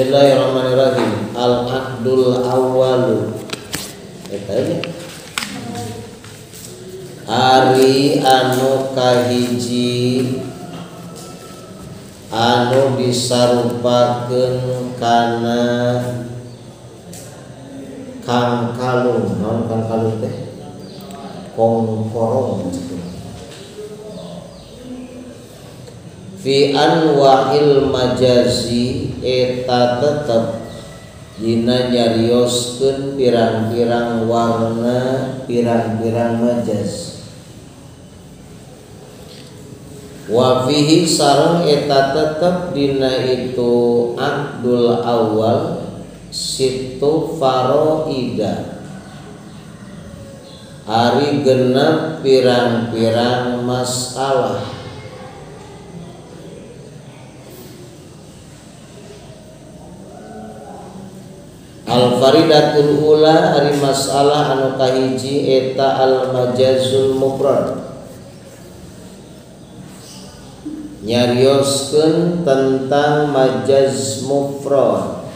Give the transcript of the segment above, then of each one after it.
Bismillahirrahmanirrahim. Al-aqdul awalu. Eta aja. Ari anu kahiji anu disarupakeun kana kangkalung. Naon kangkalung teh? Kongkorong. Fi anwa'il majazi eta tetep dina nyarioskeun pirang-pirang warna pirang-pirang majaz. Wa fihi sareng eta tetep dina itu aqdul awal situ faroida ari genep pirang-pirang masalah. Al faridatul ula ari masalah anu kahiji eta al majazul mufrad nyarioskeun tentang majaz mufrad.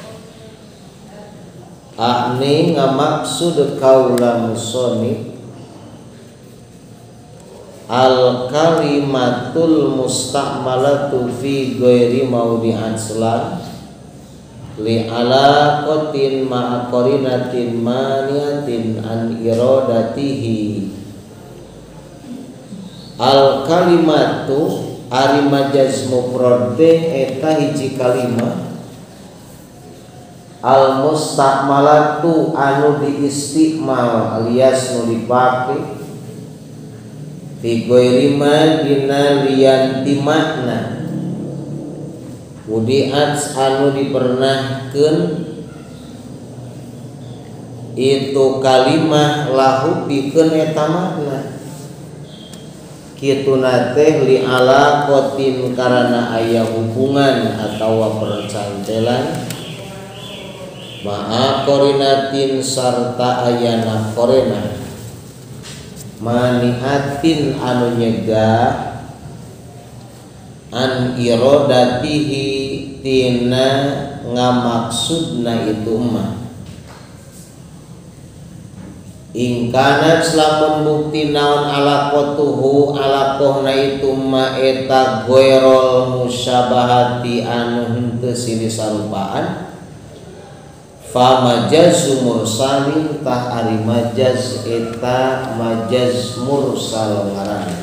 Ahni ngamaksud kaula musonif al kalimatul musta'malatu fi ghairi maudhi'an salam li alaqatin ma'a qarinatin maniatin an iradatihi. Al kalimatu ari majaz mufrad eta hiji kalimah al musta'malatu anu diistimal alias nu dipake fi ghairi ma dina liyan ti makna wudiat anu dipernahkeun itu kalimah lahu pikeun eta makna. Kituna teh li alaqatin karana aya hubungan atawa percantelan ma'a qarinatin sarta ayana qarina maniatin anu nyegah an iradatihi tina ngamaksudna itu mah. Ingkanat lamun bukti naon alaqatuhu alaqohna itu ma eta ghairul musyabahati anu henteu silih sarupaan fa majazu mursalin tah ari majaz eta majaz mursal ngaranna.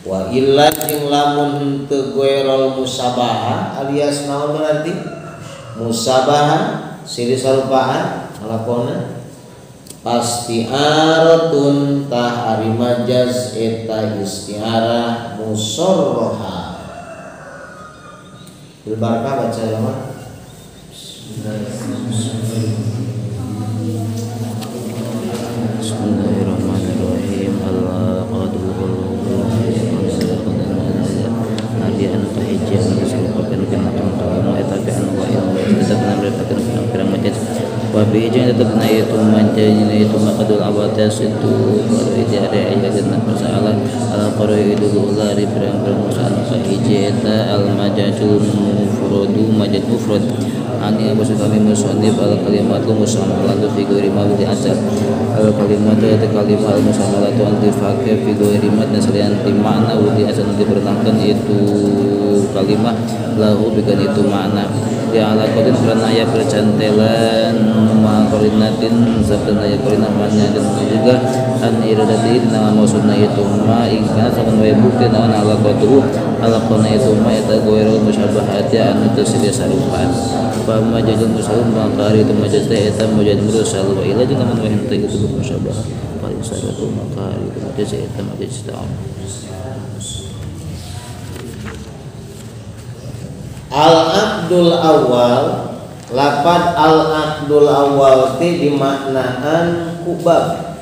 Wa illa jeung lamun henteu ghairul musabaha alias naon berarti musabaha silih sarupaan alaqohna pasti aratun tah ari majaz eta istiarah musorroha. Bil barakah baca ya mah. Bismillahirrahmanirrahim. Itu kalimah lahu bikan itu makna di alaqatin karena aya percantelan ma qarinatin sabdan aya qarinah dan juga an iradati dina maksudna itu ma ingkana saban wae bukti naon alaqatu alaqana itu ma eta ghairul musyabahati anu teu silih sarupaan fa majazul mursal maka ari itu majaz teh eta majaz mursal wa ila jeung lamun wae henteu itu musyabah fa isaratu maka ari itu majaz eta majaz ta'am. Al-aqdul awal, lapad al-aqdul awal teh dimaknaan kubab.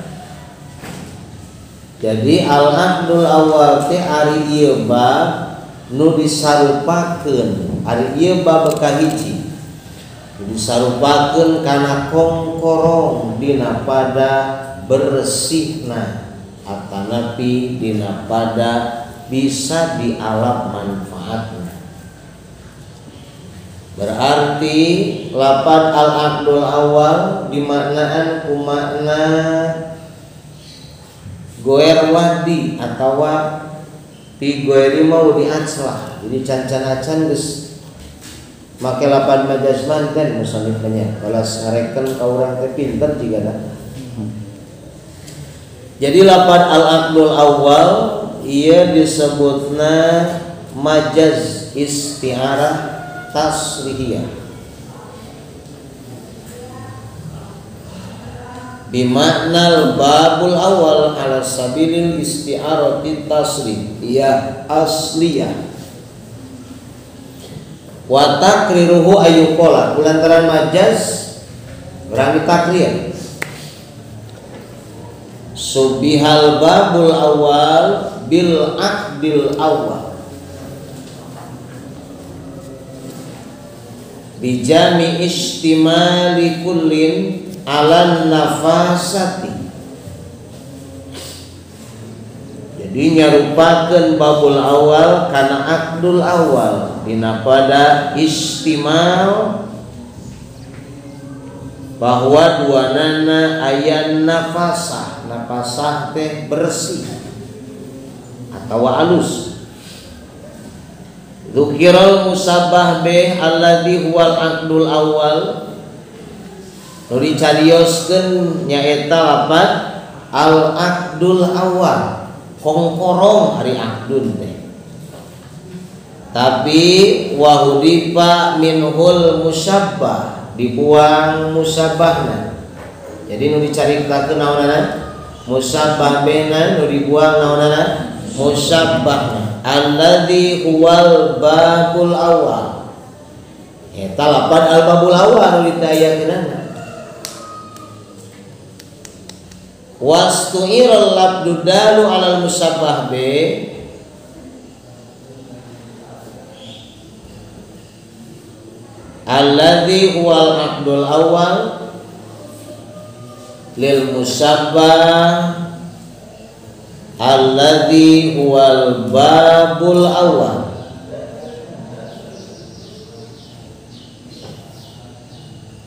Jadi al-aqdul awal teh ari ieu bab nu disarupakeun, ari ieu bab kahiji nu disarupakeun kana kongkorong dina pada bersihna atanapi dina pada bisa dialap manfaatna. Berarti lapan al aqdul awal dimaknaan ku makna goer wadi atawa ti goeri mau diaclah. Jadi cancan-acan geus make lapan majaz manten musannif nya balas ngareken ka urang teh pinter jigana. Jadi lapan al aqdul awal ieu disebutna majaz isti'arah tasrihiyah. Bimaknal babul awal ala sabilil isti'arati tasrihiyah asliyah. Wa takriruhu ayyuqala kulantaran majaz urang ditakrir. Subihal babul awal bil aqdil awal bijami istimali kullin ala nafasati. Jadi nyarupakeun babul awal kana aqdul awal dina pada istimal bahwa duanana aya nafasah. Nafasah teh bersih atau alus. Dzukirul musabbah bih alladzi huwal aqdul awal nu dicarioskeun nyaeta lapat al aqdul awal kongkorong hari aqdun teh. Tapi wahudifa minhul musabbah dibuang musabbahna. Jadi nu dicaritakeun naonana musabbah bena nu dibuang naonana musabbahna alladzi huwal babul awal. Eta lapan al babul awal nu ditayakeunana. Wastu'iral labdu dalu alal musabbah be alladzi huwal aqdul awal lil musabbah alladzi huwal babul awal.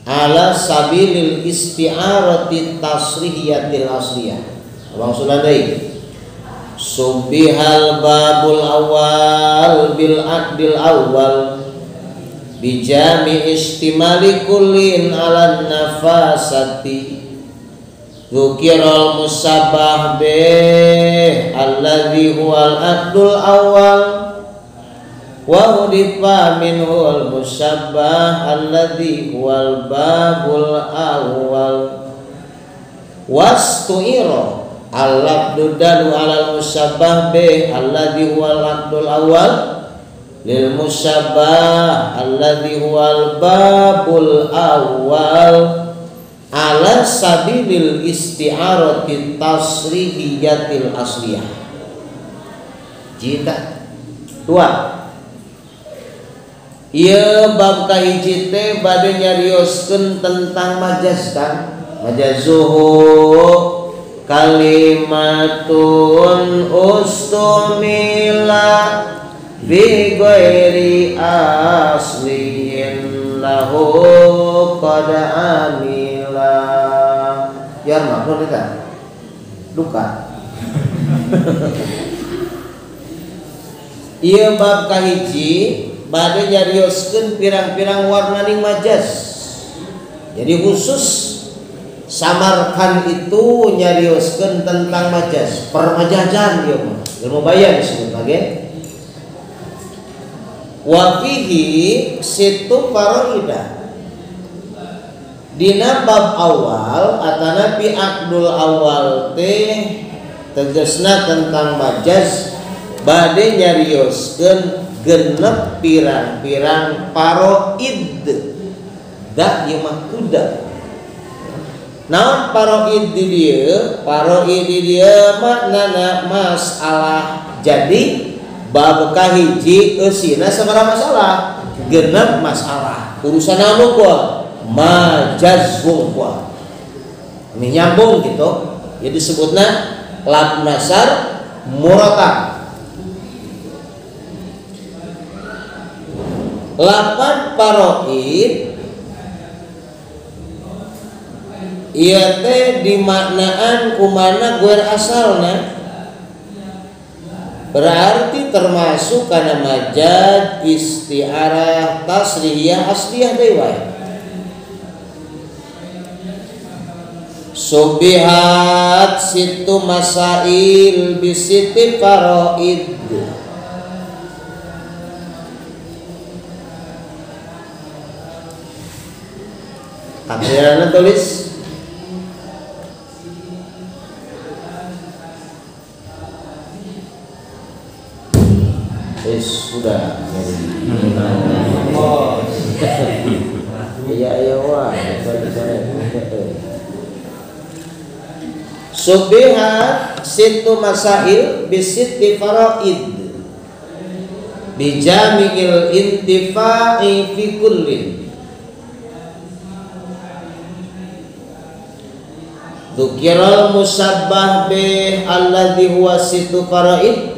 Ala sabilil isti'arati tasrihiyatil asliyah. Maksudna deui subihal babul awal bil aqdil awal bijami istimali kullin ala nafasati dzukirul musabbah bih alladzi huwal aqdul awal wa hudifa minhul musabbah alladzi huwal babul awal. Wastu'ira al-labdu dalu alal musabbah bih alladzi huwal aqdul awal lil musabbah alladzi huwal babul awal ala sabilil isti'arati tasrihiyatil asliyah. Jita dua ieu bab kahiji teh bade nyarioskeun tentang majaz kan. Majazuhu kalimatun ustumila bi ghairi aslin lahu qad amila. Ya maksud eta duka. Ieu bab kahiji bade nyarioskeun pirang-pirang warnaning majas. Jadi khusus Samarkand itu nyarioskeun tentang majas, permajajan ieu mah. Ilmu bayan disebut lagi. Wa fihi situ faraida. Dina bab awal atanapi aqdul awal teh tegesna tentang majas bade nyarioskeun genep pirang-pirang paroid. Da ieu mah kuda. Naon paroid di dieu? Paroid di dieu maknana masalah. Jadi bab kahiji eusina sabaraha masalah? Genep masalah. Urusan naon kuah? Majaz kuah. Ini nyambung gitu. Jadi sebutna lab nasar muratab. Lapan faraid ieu teh dimaknaan kumana goer asalna, berarti termasuk kana majaz isti'arah tasrihiyah asliyah deui wae. Subihat situ masail bisiti faraid. Takdirana tulis sudah. Iya iya wah. Subihat situ masail bisitti faraid bijami'il intifa'i fi kullin. Dzukiral musabbah bih alladzi huwa situ faraid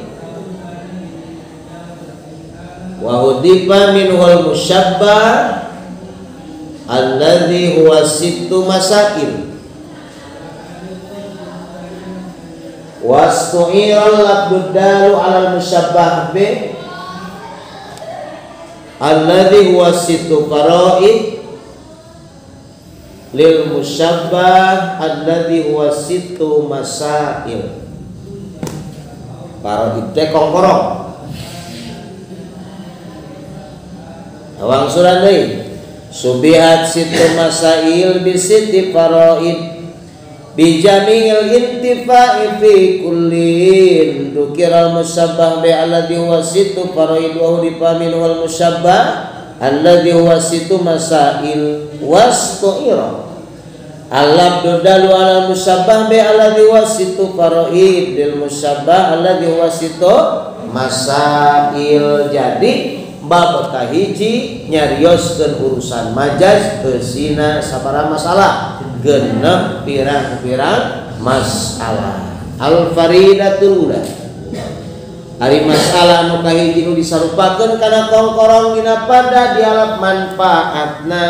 wa hudifa minhul musyabbah alladzi huwa sittu masail wastu'iral labdud dalu alal musyabbah bi alladzi huwa sittu faraid lil musyabbah alladzi huwa sittu masail. Faraid teh kongkorong. Awang suran deui. Subihat situ masail bi sitti faraid bi jami'il intifa'i fi kullin dukiral musyabbah bi alladzi huwa sittu faraid wa hudifa minhu al musyabbah alladzi huwa sittu masail wastu'ira al-labdu dalu ala musyabbah bi alladzi huwa sittu faraid lil musyabbah alladzi huwa sittu masail. Jadi bab kahiji nyarioskeun urusan majaz eusina sabaraha masalah, genep pirang-pirang masalah. Al faridatul ula, ari masalah nu kahiji nu disarupakeun kana kongkorong dina pada dialap manfaatna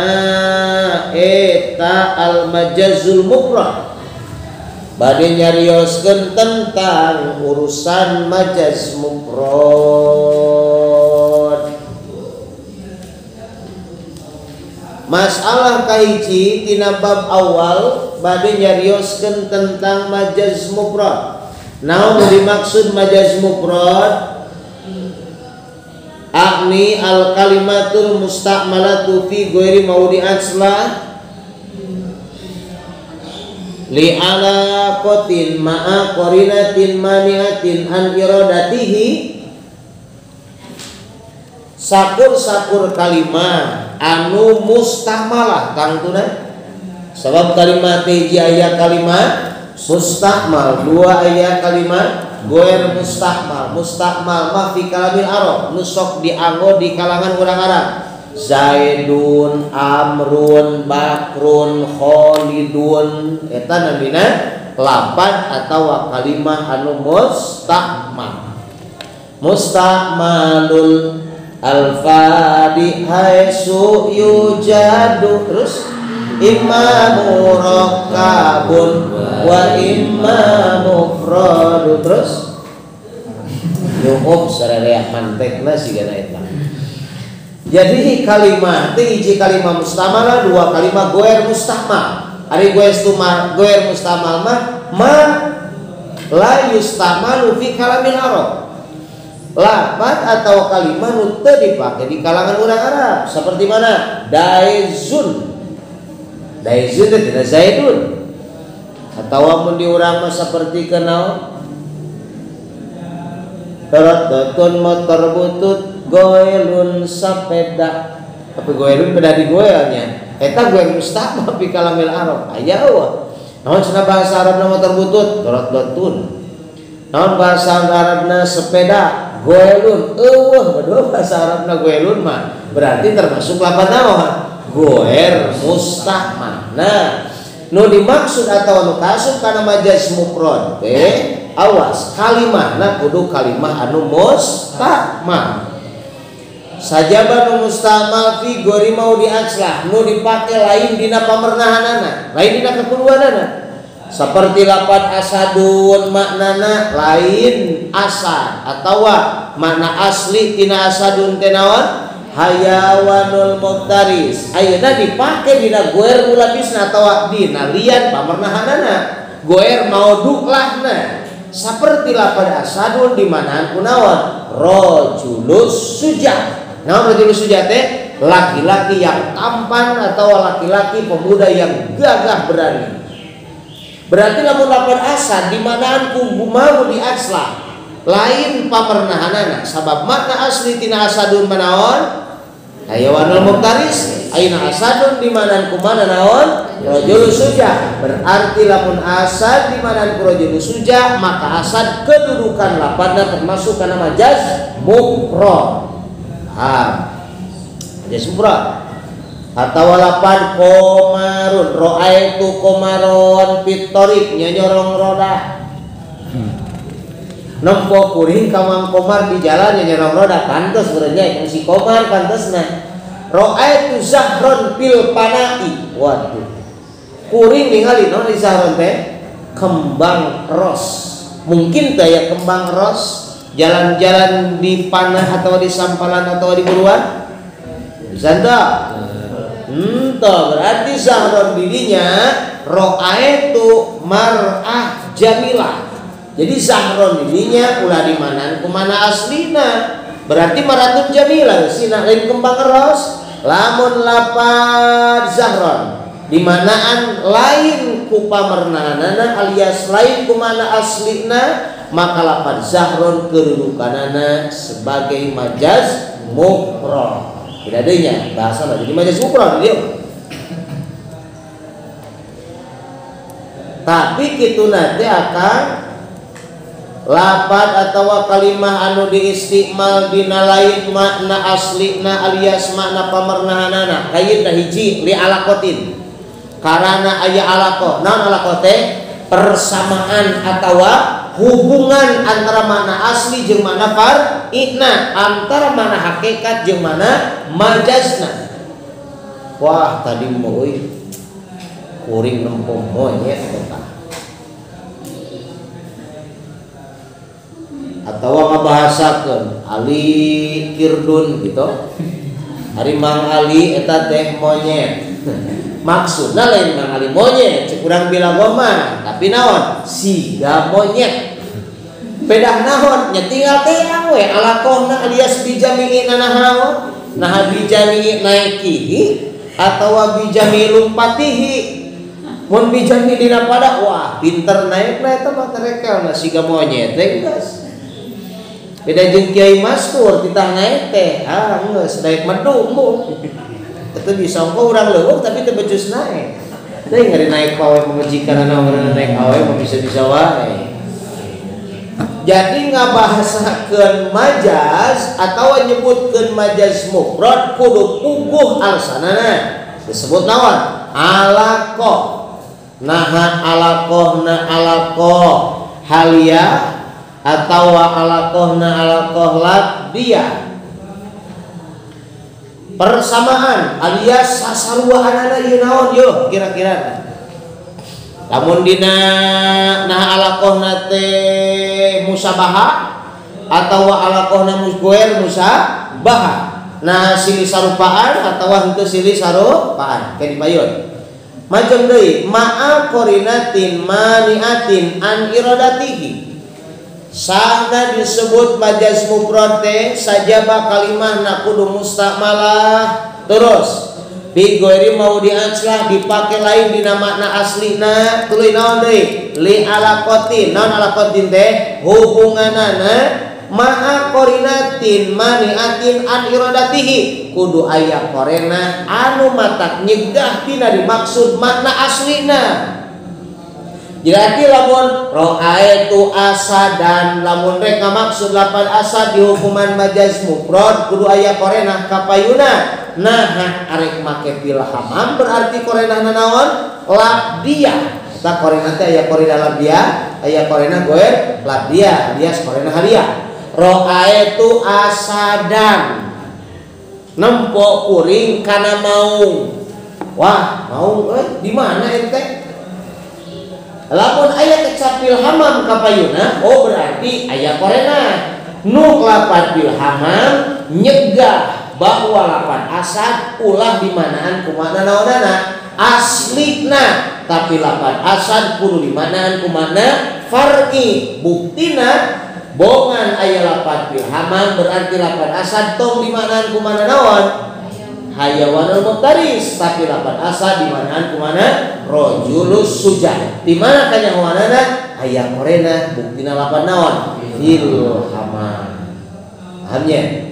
eta al majazul mufrad. Bade nyarioskeun tentang urusan majaz mufrad. Masalah kahiji tina bab awal bade nyarioskeun tentang majaz mufrad. Naon dimaksud majaz mufrad? Akni al kalimatul musta'malatu fi ghairi maudi aslah li alaqatin ma'a qarinatin mani'atin an iradatihi. Sakur-sakur kalimah anu mustahmalah tangtuna, sebab kalimat hiji aya kalimat mustahmal, dua aya kalimat goer mustahmal. Mustahmal mah fi kalamil arab, nu sok dianggo di kalangan urang Arab. Zaidun, Amrun, Bakrun, Khalidun, eta namina lapan atawa kalimah anu mustahmal. Mustahmalul al-fadi haitsu yujadu, terus imma murakkabun wa imma mufradu, terus nyuhup sararea mantekna sigana eta. Jadi kalimah teh hiji kalimah mustamalah, dua kalimah goer mustahmal. Ari goer mustamal mah ma la yustamalu fi kalamil arab. Lapat atau kalimah nu teu dipake di kalangan urang Arab, seperti mana? Daizun. Daizun teh tina zaidun. Atawa mun di urang mah saperti kenaon? Taratun motor butut goelun sapeda. Tapi goelun beda di goelnya. Eta goel mustahmal fi kalamil Arab. Aya eueuh. Naon cenah bahasa Arabna motor butut? Taratun. Naon bahasa Arabna sepeda? Goelun. Eueuh, badua bahasa Arabna goelun mah berarti termasuk lapan naon? Goer mustahmal. Nah, nu dimaksud atau nu kasub kana majaz mufrad teh awas kalimahna kudu kalimah anu mustahmal. Sajaba nu mustamal fi gori mau diakslah nu dipake lain dina pamernahanana, lain dina kekuluanana. Seperti lapan asadun maknana lain asad atawa makna asli tina asadun teh naon? Hayawanul muftaris. Ayeuna dipake dina goer mulabisna atawa dina lian pamernahanana. Goer maudhu'lahna. Seperti lapan asadun di mana kunaon? Rajulus suja. Nah, rajulus suja teh laki-laki yang tampan atau laki-laki pemuda yang gagah berani. Berarti lamun lapan asad di manaan ku mau diakslah lain pamernahanana sabab makna asli tina asadun manaon hayawanul muftaris. Ayeuna asadun di manaan ku mana naon? Rajulus suja. Berarti lamun asad di manaan ku rajulus suja maka asad kedudukan lapanna termasuk kana majaz mufrad. Majaz mufrad. Atau lapan komarun ro'aitu komaron pitorik nyanyorong roda. Nempo kuring kamang komar di jalan nyanyorong roda pantes berenya si komar pantesna. Ro'aitu zahron pil panai. Waduh. Kuring ningali non di zahron teh kembang ros. Mungkin teh ya kembang ros jalan-jalan di panah atau di sampalan atau di buruan? Bisa enggak? Entah, berarti zahron dirinya ro'aitu mar'ah jamilah. Jadi zahron dirinya ulah di mana kumana aslina. Berarti maratun jamilah sina lain kembang ros. Lamun lapad zahron dimanaan lain ku pamernahanana alias lain kumana aslina, maka lapad zahron kedudukanana sebagai majaz mufrad. Tidak adanya bahasa lah jadi majaz mufrad dia. Tapi kitu nanti akan lapad atau kalimah anu diistimal dina lain makna aslina alias makna pamernahanana kayina hiji li alaqatin karana aya alaqah. Naon alaqah teh? Persamaan atawa hubungan antara makna asli jeung makna far'ina, antara makna hakikat jeung makna majazna. Wah, tadi mah euy kuring nempo monyet eta. Atawa ngabahasakeun Ali Kirdun gitu. Ari Mang Ali eta teh monyet. Maksudna lain Mang Ali monyet, cek urang bilang mah, tapi naon? Siga monyet. Pedah naon? Nya tinggal teh we alaqohna alias bijami'i naon? Nah bijami'i naikihi atawa bijami'i lumpatihi. Mun bijami'i dina pada wah pinter naekna eta mah terekelna siga monyet teh geus. Beda jeung Kiai Maskur titah naek teh, ah geus naek medu embung. Itu bisa engko urang leuweung tapi teu becus naek. Teh ngari naek pawe pamajikanana urang naek awe mah bisa-bisa wae. Jadi ngabahasakeun majaz atawa nyebutkeun majaz mufrad kudu puguh alasanana. Disebut naon? Alaqah. Naha alaqahna alaqah halia atawa alaqahna alaqah labdiyah. Persamaan alias sasaruaanana ieu naon yo kira-kira. Lamun dina nah alaqahna teh musabaha atawa alaqahna musgoer musabaha. Nah silih sarupaan atawa henteu silih sarupaan ke dipayun. Majeng deui ma'a qorinatin maniatin an iradatihi. Sahna disebut majaz mufrad teh sajaba kalimahna kudu mustamalah terus bi ghairi maudi'atslah dipake lain dina makna aslina tuluy naon deui li alaqatin naon alaqatin teh hubunganana ma'a qorinatin maniatin an iradatihi kudu aya qorena anu matak nyegah tina dimaksud makna aslina. Jadi lamun ro'aitu asadan lamun rek ngamaksud lapan asad di hukuman majaz mufrad kudu aya korenah kapayuna. Nah arek make pil hamam berarti korenah naon? Labdiyah. Eta korenah teh aya korenah labdiyah, aya korenah goer labdiyah alias korenah haliyah. Ro'aitu asadan. Nempo kuring kana maung. Wah, maung euy, di mana ente? Lamun aya kecap fil hamam kapayuna, oh berarti aya korena. Nu lapan fil hamam nyegah bahwa lapan asad ulah dimanaan kumakna naonana aslina, tapi lapan asad kudu dimanaan kumakna far'i. Buktina bongan aya lapan fil hamam berarti lapan asad tong dimanaan kumakna naon hayawanul muftaris, tapi lapan asad dimanaan kumana rojulus suja. Di mana kanyahoanana aya korena, buktina lapan naon fil hamam. Pahamnya?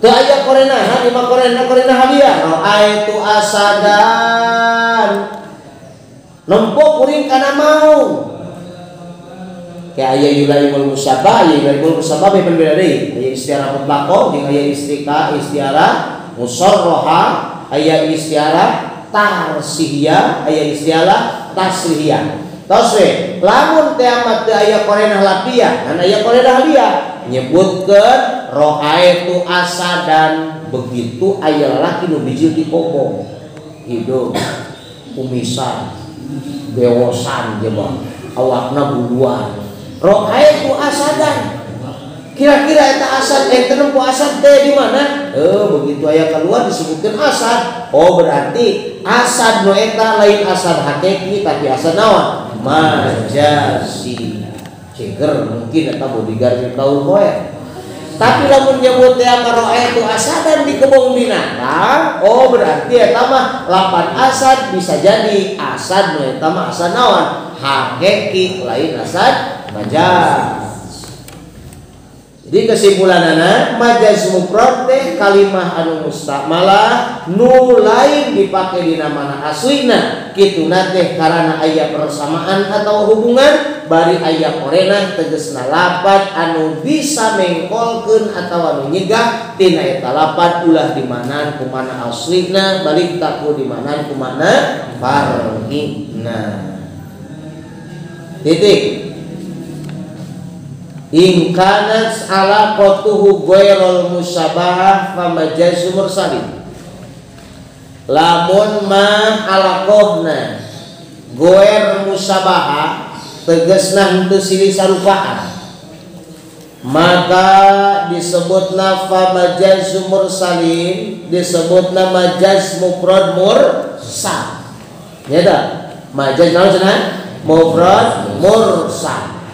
Teu aya korena, ha lima korena, korena hadiah. Raaitu asadan. Nempo kuring kana maung. Kayak aya yulaimul musabah, aya yulaimul musabah beda deui. Aya istiarah mutlaqah jeung aya istiarah musarraha, aya istiarah tarsihiyah, aya istiarah tasrihiyah. Tos we, lamun teh amat teu aya korenah lapiah, ngan aya korenah haliah nyebutkeun ro'aitu asadan, begitu aya lalaki nu bijil di kobong, hidung kumisan, bewosan jebak, awakna buluan. Ro'aitu asadan. Kira-kira eta asad, eta nempo asad teh di mana? Begitu aya keluar disebutkan asad. Oh berarti asad nu eta lain asad hakiki tapi asad naon? Majazi. Ceger mungkin eta bodyguard jeung kaul poe. Tapi lamun nyebut teh ro'aitu asadan di kebun binatang, oh berarti eta mah lapan asad bisa jadi asad nu eta mah asad naon? Hakiki lain asad majaz. Jadi kesimpulanana majaz mufrad teh kalimah anu mustamalah nu lain dipake dina mana aslina, kituna teh karana aya persamaan atau hubungan bari aya korena tegesna lapat anu bisa mengkolkeun atawa anu nyegah tina eta lapat ulah dimanan kumana aslina balik taku dimanan kumana far'ina. Titik. In kanat alaqatuhu ghairul musabahah fa majazu mursalin. Lamun ma alaqohna ghair musabahah tegesna henteu silih sarupaan, maka disebutna fa majazu mursalin, disebutna majaz mufrad mursal. Ya dah, majaz naon cenah? Mufrad mursal.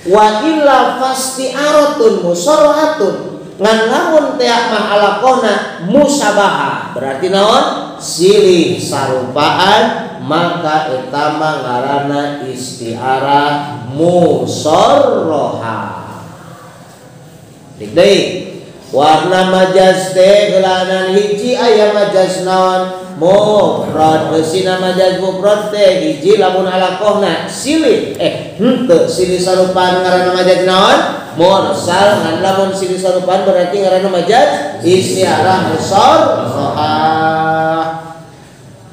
Wa illa fasti'aratun musarrahatun, ngan lamun teh mah alaqona musabaha berarti naon silih sarupaan, maka eta mah ngaranna isti'arah musarraha. Dik deui warna majaz teh geulanan hiji aya majaz naon mufrad, eusina majaz mufrad teh hiji lamun alaqohna silih henteu silih sarupaan ngaranna majaz naon mursal, ngan lamun silih sarupaan berarti ngaranna majaz isti'arah musarrahah.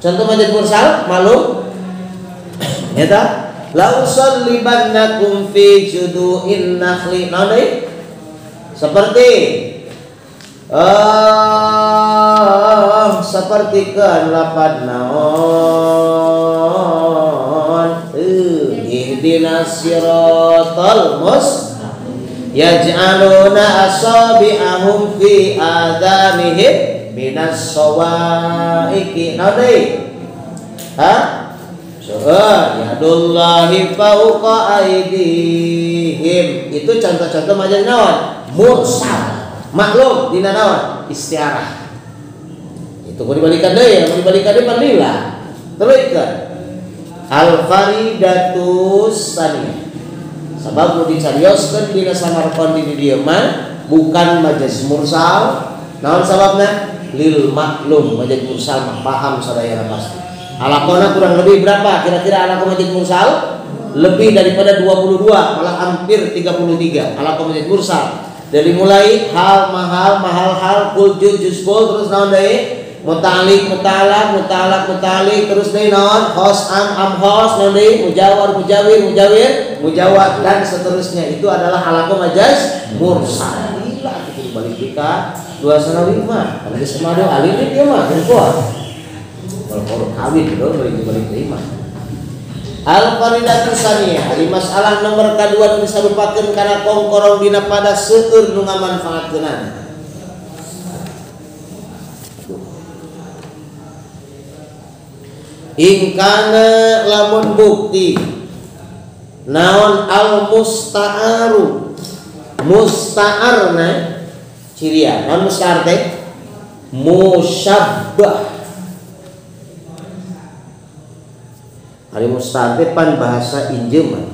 Contoh majaz mursal maklum eta la usallibannakum fi judu'in nakhli, naon deui seperti seperti kan lapan naon ihdinas siratal mustaqim yaj'aluna asabi'ahum fi adhanihim minas sawaiki, naon deui ha yadullahi fauqa aidihim. Itu contoh-contoh majaz naon mursal maklum dina naon istiarah. Itu mau dibalikan deui, mau dibalikan deui panlila. Teruskeun. Al faridatus saniyah. Sabab nu dicarioskeun dina Samarqand di dieu mah bukan majaz mursal. Naon sababna? Lil maklum majaz mursal mah paham sadayana pasti. Alaqona kurang lebih berapa? Kira-kira alaqo majaz mursal? Lebih daripada 22, malah hampir 33 alaqo majaz mursal. Dari mulai hal, mahal, mahal, hal, kul, juz, juz, kul, terus naon deui? Muta'alliq, muta'alaq, muta'alaq, muta'alliq, terus deui naon? Khos, am, am, khos, naon deui? Mujawar, mujawir, mujawir, mujawar, dan seterusnya. Itu adalah alaqo majaz mursal. Gila, itu balik dika. Dua sanawi mah, kalau geus mah alim dia mah kuat. Kalau kawin dong balik deui mah. Al faridatu saniyah, ari masalah nomor kadua nu disarupakeun kana kongkorong dina pada seueur nu ngamanfaatkeunana. Ingkana lamun bukti naon al musta'aru musta'arna ciria naon musta'ar teh musyabbah. Ari musta'ar teh pan bahasa injeuman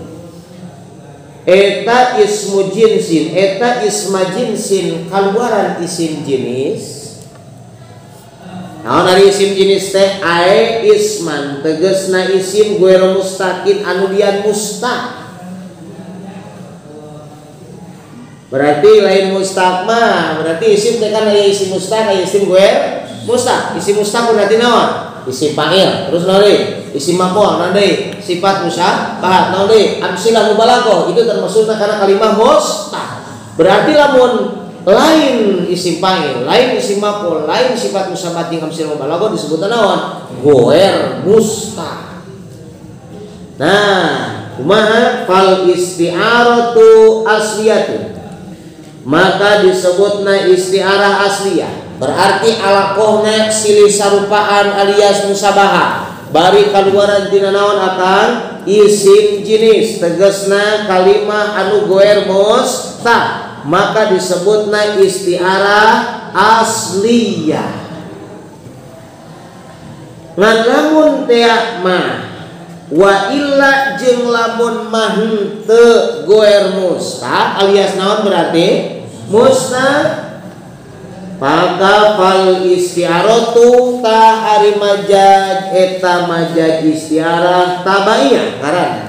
eta ismu jinsin eta isma jinsin kaluaran isim jenis. Naon ari isim jenis teh ae isman tegasna isim guero mustaqin anu dian mustaq. Berarti lain mustaq mah, berarti isim teh kan aya isim mustaq aya isim guer mustaq. Isim mustaq berarti naon? Isim fa'il. Terus naon deui? Isim maf'ul naon deui? Sifat musyabbah naon deui? Amsilah mubalaghah itu termasukna kana kalimah mustaq. Berarti lamun lain isim fa'il, lain isim maf'ul, lain sifat musyabbah jeung amsilah mubalaghah disebutna naon? Goer mustaq. Nah, kumaha fal isti'aratu asliyatu? Maka disebutna isti'arah asliyah. Berarti alaqohna silih sarupaan alias musabahah. Bari kaluaran tina naon akan isim jenis tegasna kalimah anu goer mustaq. Maka disebutna isti'arah asliyah. Ngan lamun tea mah wa illa jeung lamun mah henteu goer mustaq alias naon berarti mustaq. Maka fal isti'aratu ta ari majaz eta majaz isti'arah tabaiyah ngaranna.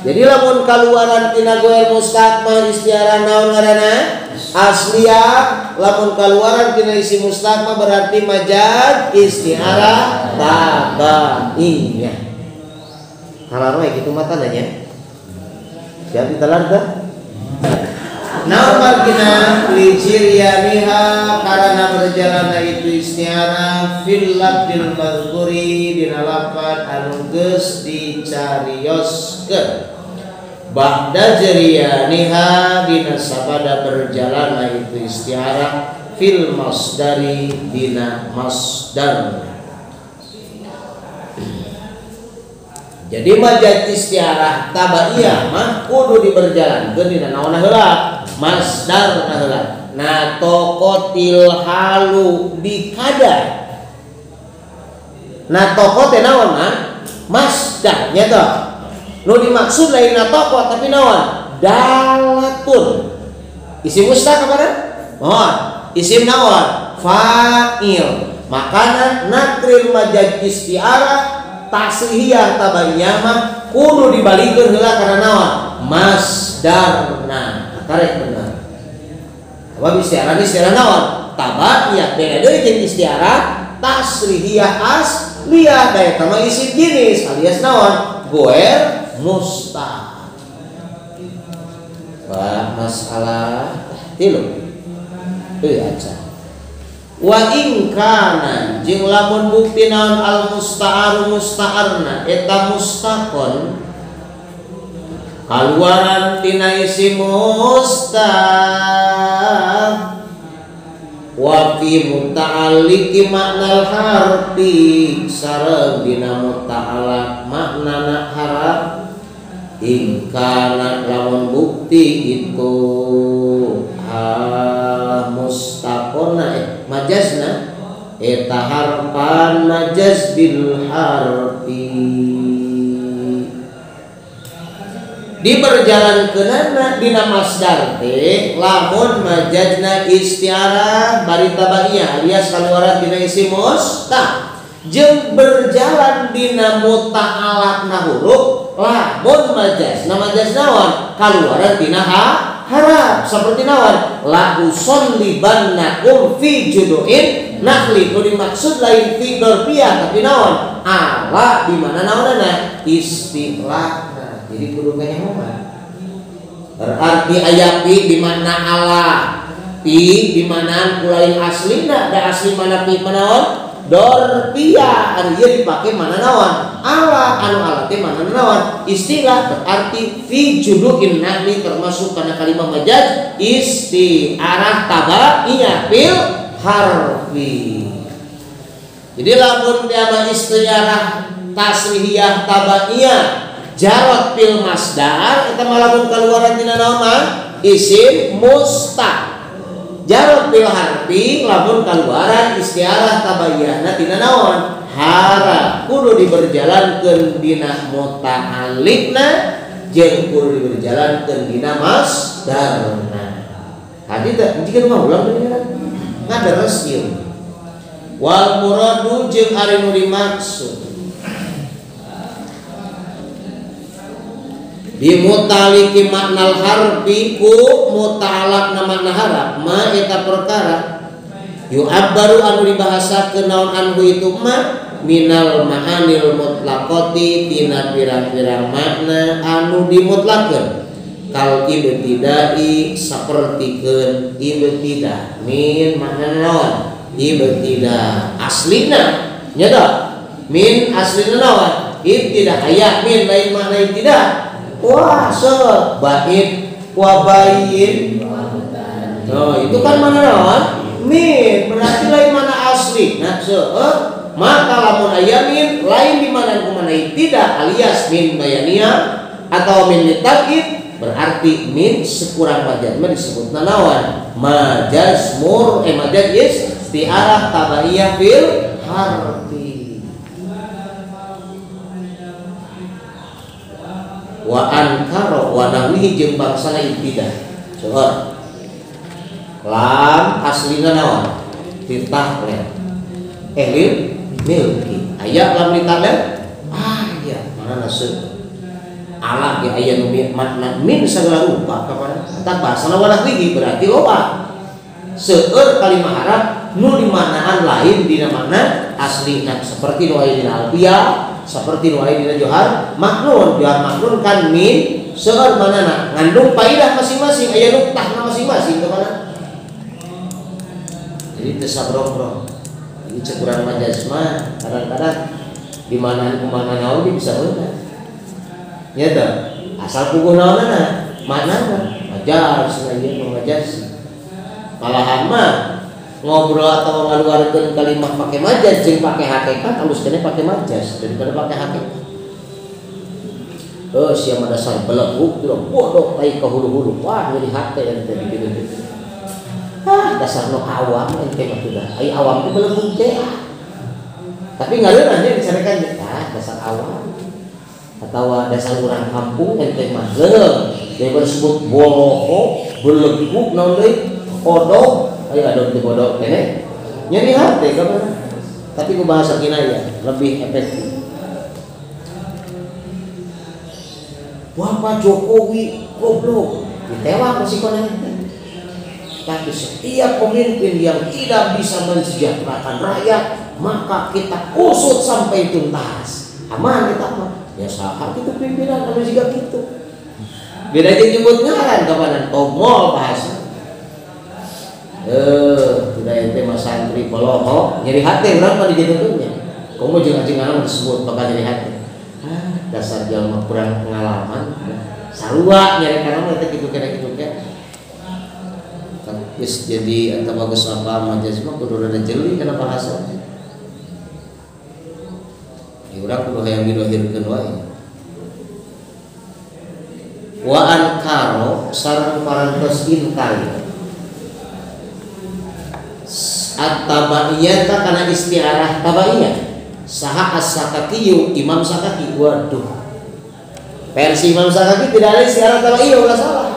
Jadi lamun kaluaran tina goer mustaq mah isti'arah naon ngaranna? Asliyah. Lamun kaluaran tina isim mustaq mah berarti majaz isti'arah tabaiyah. Kalar we kitu mah tandanya. Siap ditelan teh? Naon margina li jiryaniha karana berjalanna itu isti'arah fil labdil mazkuri dina lafaz anu geus dicarioskeun. Ba'da jiryaniha dina sabada berjalanna itu isti'arah fil masdari dina masdar. Jadi majaz isti'arah tabaiyah mah kudu diberjalankeun dina naonna heula? Masdar heula. Na tokotil halu bikada. Na toko teh naon mah? Masdar nya teh. Nu dimaksud lain na toko tapi naon? Dalatun. Isim mustaq apa? Mohon. Isim naon? Fa'il. Makana nakril majaz isti'arah taslihiyah tabaiyah mah kudu dibalikeun heula kana naon? Masdarna. Karek benar. Apa isti'arah isti'arah naon? Tabaiyah beda deui jeung isti'arah tasrihiyah asliyah da eta mah isim jenis alias naon? Goer mustaq. Wah, masalah tilu. Heuh aja. Wa in kana jeung lamun bukti naon al musta'aru musta'arna eta mustaqon kaluaran tina isim mustaq wa fi muta'alliqi maknal harfi sareng dina muta'allaq maknana haraf in kana lamun bukti itu hal mustaqona majazna eta harfan majaz bil harfi diberjalankeunana dina masdar teh lamun majazna isti'arah bari tabaiyah alias kaluaran dina isim mustaq jeung berjalan dina muta'alaqna huruf lamun majazna majaz naon kaluaran dina harap seperti naon la usallibannakum fi judu'in nakhli nu dimaksud lain fi dorfiah tapi naon ala di mana naonana istilah. Jadi kudu kanyahoan. Berarti aya fi di mana ala. Pi dimanaan kulain aslina da asli mana pi manaon dorpia anu ieu dipake mana naon ala anu ala teh mana naon istilah berarti fi judu'in nahli termasuk kana kalimah majaz isti'arah tabaiyah fil harfi. Jadi lamun dia mah isti'arah tasrihiyah tabaiyah jarot fil masdar eta mah lamun kaluaran tina naon mah isim mustaq. Jarot fil harfi lamun kaluaran isti'arah tabaiyahna tina naon haraf kudu diberjalankeun dina muta'alliqna jeung kudu diberjalankeun dina masdarna. Tadi teh jika mah ulang deui ngadares ieu. Wal muradu jeung ari nu dimaksud dimutaliki maknal harfi ku muta'alaqna makna haraf ma eta perkara yu'abbaru anu dibahasakeun naon anhu itu ma minal ma'anil mutlaqati tina pirang-pirang makna anu dimutlakeun kal ibtidai sapertikeun ibtida min makna naon ibtida aslina nya tah min aslina naon ibtida aya min lain makna ibtida wah set bait wa bayin. Oh, itu kan mana naon min berarti lain mana asli. Nah, maka lamun aya min lain di mana ku mana tidak alias min bayaniyah atau min litakid berarti min sekurang majaz mah disebutna naon majaz mur majaz isti'arah tabaiyah fil harfi. Wa ankara wa nahwihi jeung bangsana ibtidah. Coba lam aslina naon titah lem lil milki aya lam titah lem aya mana naseuh ala ge aya nu makna min sagala rupa kapan tak bahasana wa nahwihi berarti loba seueur kalimah Arab nu dimaknaan lain dina makna aslina seperti nu aya dina alfiah seperti nu aya dina johar maknun. Johar maknun kan min seueur manana ngandung paidah masing-masing aya nuktahna masing-masing kemana. Jadi teu sabrong-brong. Jadi cekurang majaz mah kadang-kadang di mana kumana naon bisa beunang. Nya teh asal puguh naonana maknana majaz cenah ieu majaz. Malahan mah ngobrol atau ngaluarkeun kalimah pakai majaz jeung pakai hakikat alus keneh pakai majaz daripada pakai hakikat. Oh sia mah dasar beleguk bodoh tai ka hulu-hulu. Wah nyeri hate ente gitu-gitu. Ah dasar nu awam ente mah sudah. Ai awam teh beleguk teh. Tapi ngaleurah nya dicarekan ah dasar awam. Atawa dasar urang kampung ente mah leuh. Daripada sebut boloho, beleguk naon deui? Kodok. Ayo adon di bodoh kene nyeri hati kapan tapi ku bahasa kinaya lebih efektif. Bapak Jokowi goblok ditewak masih kono. Tapi setiap pemimpin yang tidak bisa mensejahterakan rakyat maka kita usut sampai tuntas. Aman kita mah ya saha kitu pimpinan anu siga kitu. Beda jeung nyebut ngaran kapanan tomol bahasa. Tidak ente mah santri poloho nyeri hati urang mah dijadikannya. Komo jeung ajengan disebut bakal nyeri hati. Ah, dasar jalma kurang pengalaman. Sarua nyarekan mah teh kitu kene kitu ke. Geus jadi eta bagus apa majaz mah kudu rada jeli kana bahasa. Di urang kudu hayang didohirkeun wae. Wa ankaro sareng parantos inkar. At-tabaiyah kana isti'arah tabaiyah saha as-Sakakiyu Imam Sakaki. Waduh, versi Imam Sakaki tidak ada isti'arah tabaiyah, ulah salah.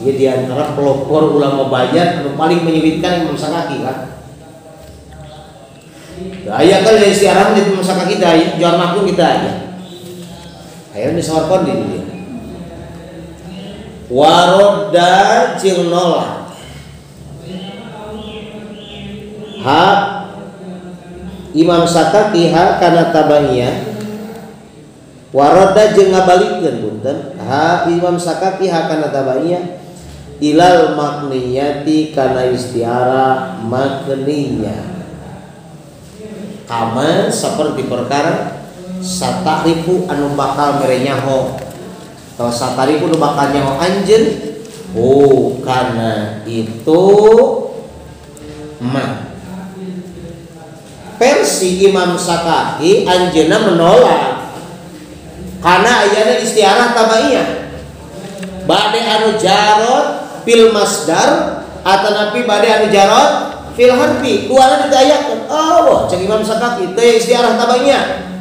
Ia diantara pelopor ulama bayan anu paling menyulitkan Imam Sakaki kan. Daya kan dari isti'arah di Imam Sakaki daya jual makhluk kita aja. Ayo disorkon di dia. Waroda jeung nolak ha Imam Sakaki ha kana tabaiyah waroda jeung ngabalikeun punten ha Imam Sakaki ha kana tabaiyah ilal makniyati kana istiarah makniyah. Kama seperti perkara satarifu anu bakal mere nyaho atau satarifu anu bakal nyaho anjeun oh kana itu ma. Versi Imam Sakaki anjeunna menolak karena ayana istiarah tabaiyah bade anu jarot fil masdar atanapi bade anu jarot fil harfi duana ditayakeun. Oh cek Imam Sakaki teh istiarah tabaiyah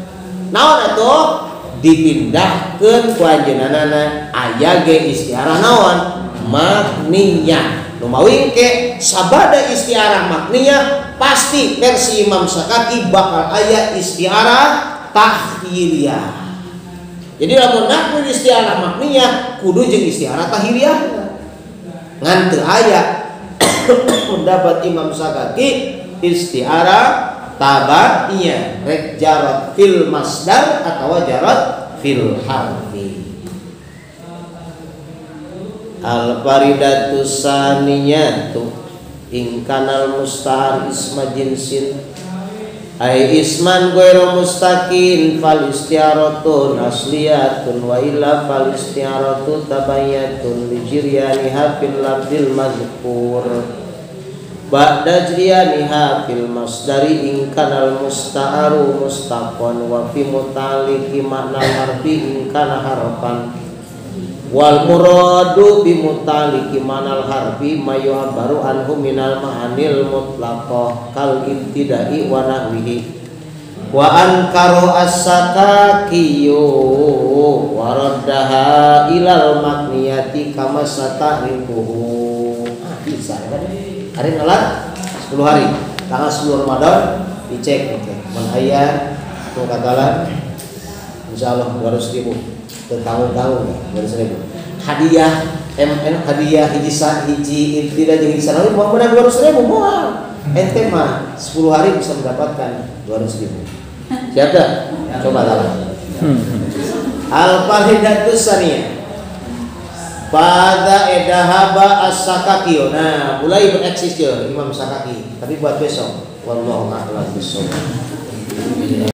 naon atuh dipindahkeun ku anjeunna aya ge istiarah naon makniyah. Lumawi ke sabada istiarah makniyah pasti versi Imam Sakaki bakal aya istiarah tahyiliyah. Jadi lamun nakul istiarah makniyah kudu jeung istiarah tahyiliyah. Ngan teu aya pendapat Imam Sakaki istiarah tabaiyah rek jarot fil masdar atau jarot fil harfi. Al faridatu saniyatu ingkanal mustahar isma jinsin ay isman ghairu mustaqin fal istiaratun asliyatun wa illa fal istiaratu tabayyatun li jiryaniha fil lafzil mazkur ba'da jiryaniha fil masdari ingkanal musta'aru mustaqon wa fi mutaliqi makna harfi ingkana harfan wal muradu bi mutaliki manal harfi mayu habaru anhu minal ma'anil mutlaqah kal ibtida'i wa nahwihi wa ankaru as-sakakiyu wa raddaha ilal makniyati kama satarifuhu. Bisa kan? Hari ngelat 10 hari tanggal 10 Ramadan dicek oke. Mun aya nu katalan insyaallah 200.000 tahun-tahun 200.000 hadiah MN hadiah hiji hiji tidak jeung hiji sanawi mau menang 200.000 moal ente mah 10 hari bisa mendapatkan 200.000. Siap dah? Coba lah. Al faridatus saniyah pada edahaba as-Sakaki. Nah, mulai bereksis je Imam Sakaki, tapi buat besok. Wallahu a'lam bishawab.